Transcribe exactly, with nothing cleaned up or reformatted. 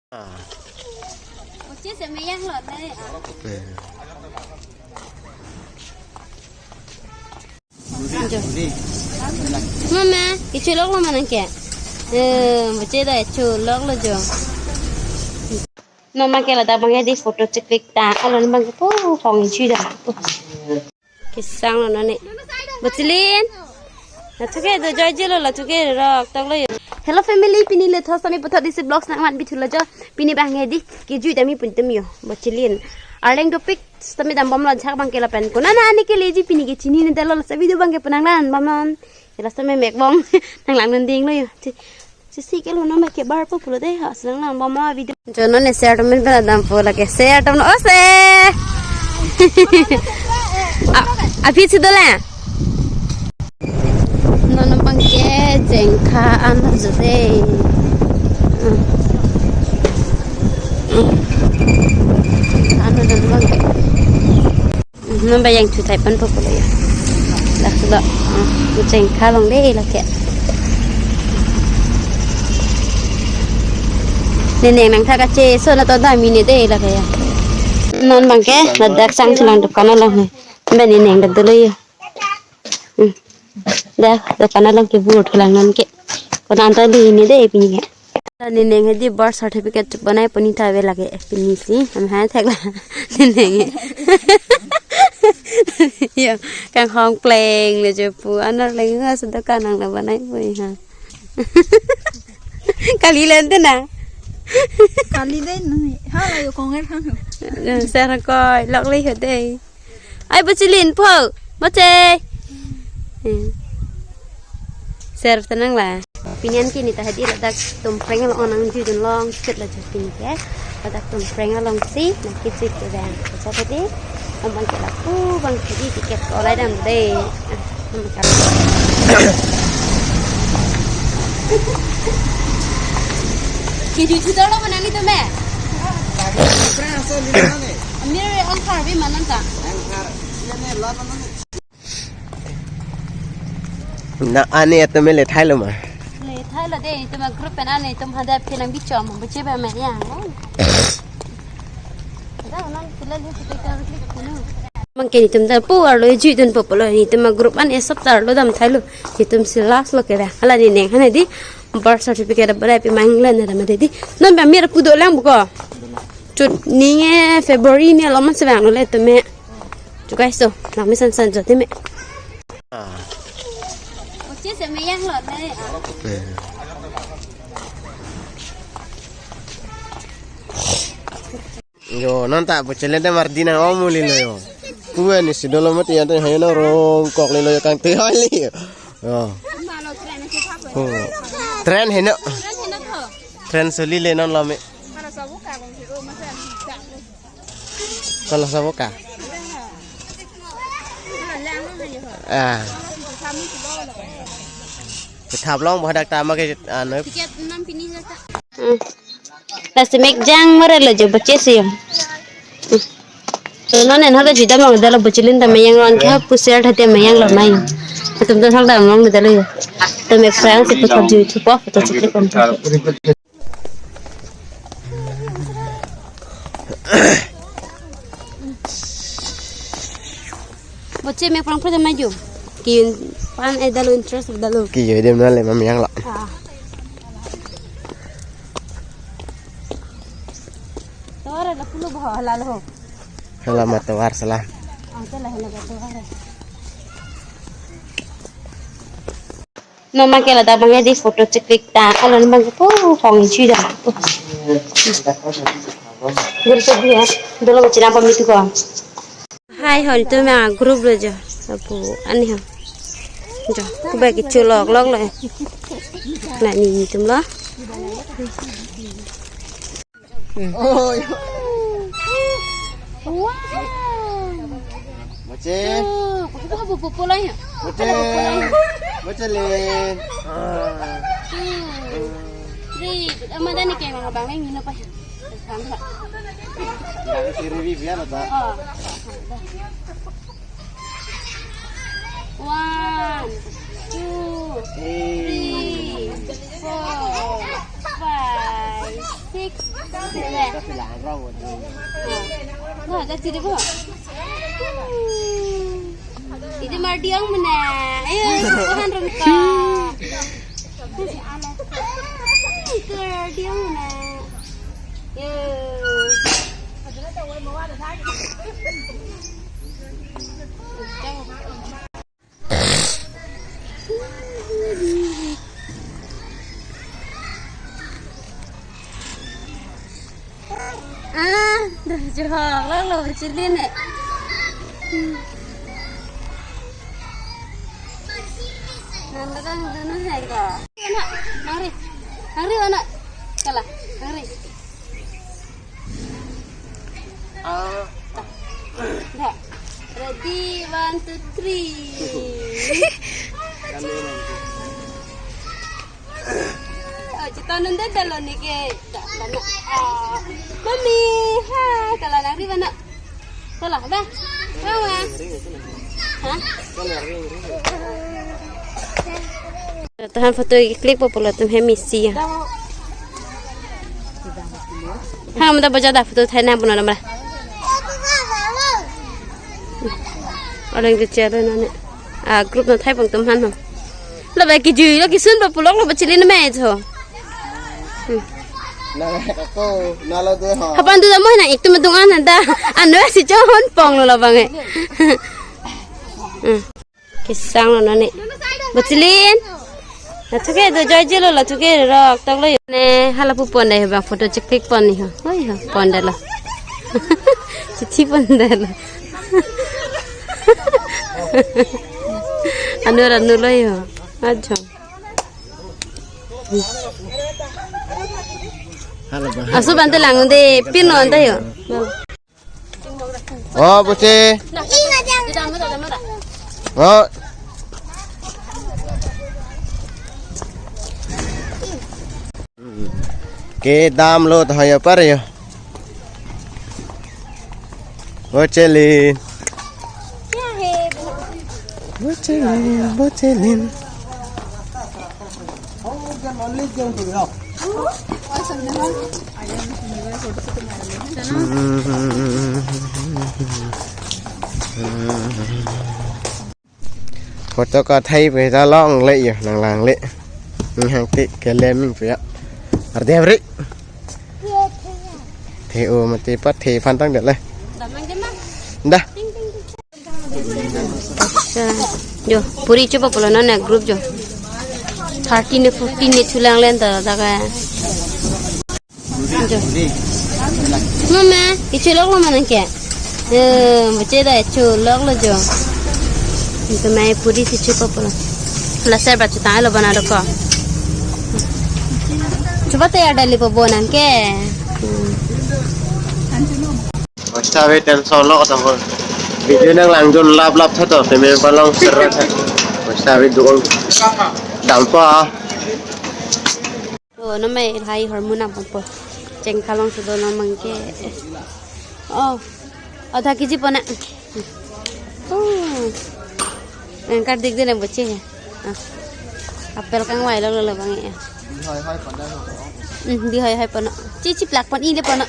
Uchi se meyang lo ne. Mama, kecholok lo ma nang ke? Eh, bache da cholok lo jo. Mama ke ladak abang ke di photo cheklik ta. Alon abang ke po hong isi da. Kesang lo nane. Bachelin. Latum ke do joijelo, latum ke rok tok lo yo. Hello family, pini le thos kami puthot isi vlogs nangvan bithu lo jo. Pini abang ke di kejui dam-i pu atum yo. Bachelin. Arleng dopik sitame dambom lo ajahak abang ke lapen. Konat nani ke leji pini ke chinine detlo, lasi video abang ke penang lan bom non. Ke lasi me mek bong. Nang lang nunding lo yo. Si, si ke lo non ke bar po pulo de ha, senang nang bom lo video. Jo non ne share atum pen dampo lake share atum non ose. A, aphi si dola. Non non abang ke jengkha an lo jo de. Hmm. Hmm. An lo non abang ke. Hmm, non abang yang chutai pan po pulo ya. Dak sudah. Hmm, jengkha longde lake. Neneng nangthak kacheso na to dam-i ne de lake ya. Non abang ke ladak sang chelang dukan along he. Abang neneng dak dolo ya. Hmm. Dak dukan along ke bur thulang non ke. Konat ta di ne de pini ke. Neneng hedi birth certificate bonai puni ta ave lake pini si. Ham hai thek la. Neneng. Yo, kanghong pleng le jo pu. Anor leng ha sudah kanang la bonai pu ha. Kali lente na. Kali de nai. Hala yo konger han ho. Ser koi lok le ho de. Ai bachelin po, bache. Eh. Ser tenang la. Pini an ke ne ta hedi ladak Tumpreng along nangjuidun long chit la jo pini ke. Ladak Tumpreng along si nang kejui ke bang. Bacha hedi. Abang ke lapu abang ke di ticket ko lai dam de. Kejui chuda lo ma nanglitum me. Amir ang kharbi ma nang ta. Na ane atum le thailo ma. Le thailo de, itum a group pen ane itum hadak ke nangbichom, bache ba me yang. Da non pila le kita kan klik kuno. Abang ke netum ta pu arlo juidun po pulo, netum a group an esop ta arlo dam thailo. Netum si last lo ke ba. Hala neneng han hedi birth certificate bonai pi manglan na dam hedi. Non ba mir pu dolang buko. Chut ning e February ni alom si vanglo le tame. Chukai so, lang me san san jo tame. Uchi se meyang lo ne. Yo, non ta bachelin te mardi nang om uli lo yo. Kuwe ni si dolo mati ante hayo na rong kok le lo yo kangte hoi li. Yo. Oh. Train heno. Train soli le non lo me. Kalau sabo ka. Ah. Thap long ba dak ta ma ke anu. Ticket nam pini ta. Hmm. Lasi mek jang mare lo jo bache si yo. Hmm. So non en hala jidam long dalo bachelin ta meyang ron ke pusel thate meyang lo nai. Atum ta thak dam long dalo yo. To mek sang si puthot jui thupo to chikle kon. Bache mek prang prang maju. Ki pan e dalo interest dalo. Ki yo dem na le mam yang la. Ah. Tawar la pulo bo hala lo. Hala ma tawar salam. Ah, tawar hala tawar. Mama ke ladak abang ke di photo cheklik ta, alon abang ke po hong isi da. Guru to dia, dolo cina pamit ko. Hai hon tu ma group lo jo, apu ani ha. Jo, ku ba ke cholok lok lo. Na ni ni tum lo. Hmm. Oh, iya. Wow. Bache. Oh, kok apa pupu lah ya? Bache. Bache le. Ah. Hmm. Tri, ama dani kayak ngabang lagi apa ya? Sama. Dari sini bi biar apa? Oh. One, two, three, four, five, six, Wah, ada ciri bo. Iti mardiang mana? Ayo, bukan rengka. Iti mardiang mana? Yo. Ah, dah jahak lah lo bercilin eh. Hmm. Nanda kan dana hai ka. Anak, mari. Mari anak. Kalah, mari. Ah. Dah. Ready, one, two, three. Oh, cita nunda belon ni ke. Dah, dah, dah. Ah. Mami, hai, kalah nari mana? Kalah, dah. Kalah. Hah? Tahan photo click po pulo tum hem isi ya. Hang mata baca dah photo thai nang puno namra. Orang ke chere nane. Ah, group na thai pang tum han ho. Lo ba kijui lo kisun ba pulok lo ba chili na me cho. Hmm. Nang ako nalo de ho. Hapan tu da mo na ik tu medung an da. Ano si cho hon pong lo lo bang eh. Hmm. Kesang lo nane. Bachelin. Latum ke do joy jelo latum ke rok tong lo ne hala pu pon dai bang photo check click pon ni ho. Oi ho pon dai lo. Chithi pon dai lo. Anu anu lo ho. Ajo. Hala ba. Asu bante lang de pin lo ante ho. Oh, buce. Oh. Kedam lo tahoya par yo. Bochelin. Bochelin, bochelin. Photo kathai pe ta longle yo, nang langle. Nang hang ti kelem pe ya. Arde bri. The o mati pat the phan tang dele. Dah. Acha. Jo, puri chupa pulo non ek group jo. Thirteen ne fourteen ne chulang len ta daga. Jo. Mama, ichu lok lo mana ke? Eh, bache da ichu lok lo jo. Itu mai puri si chupa pulo. La ser ba chutang lo bana doko. Chupa te ada lipo bonang ke. Hmm. Poisa bi tension lo kotong ko. Video nang langdun lap lap tha to, peme palong serra tha. Poisa bi dukong dampo. Oh, no mai hai hormona pompo. Cheng kalong sudo no mangke. Oh. Adha kg pona. Oh. Engkar dik din boche he. Ah. Apple kangvai lo lo bang e. Bihoi hoi pona. Hmm, bihoi hoi pona. Chi chi plak pon ile pona.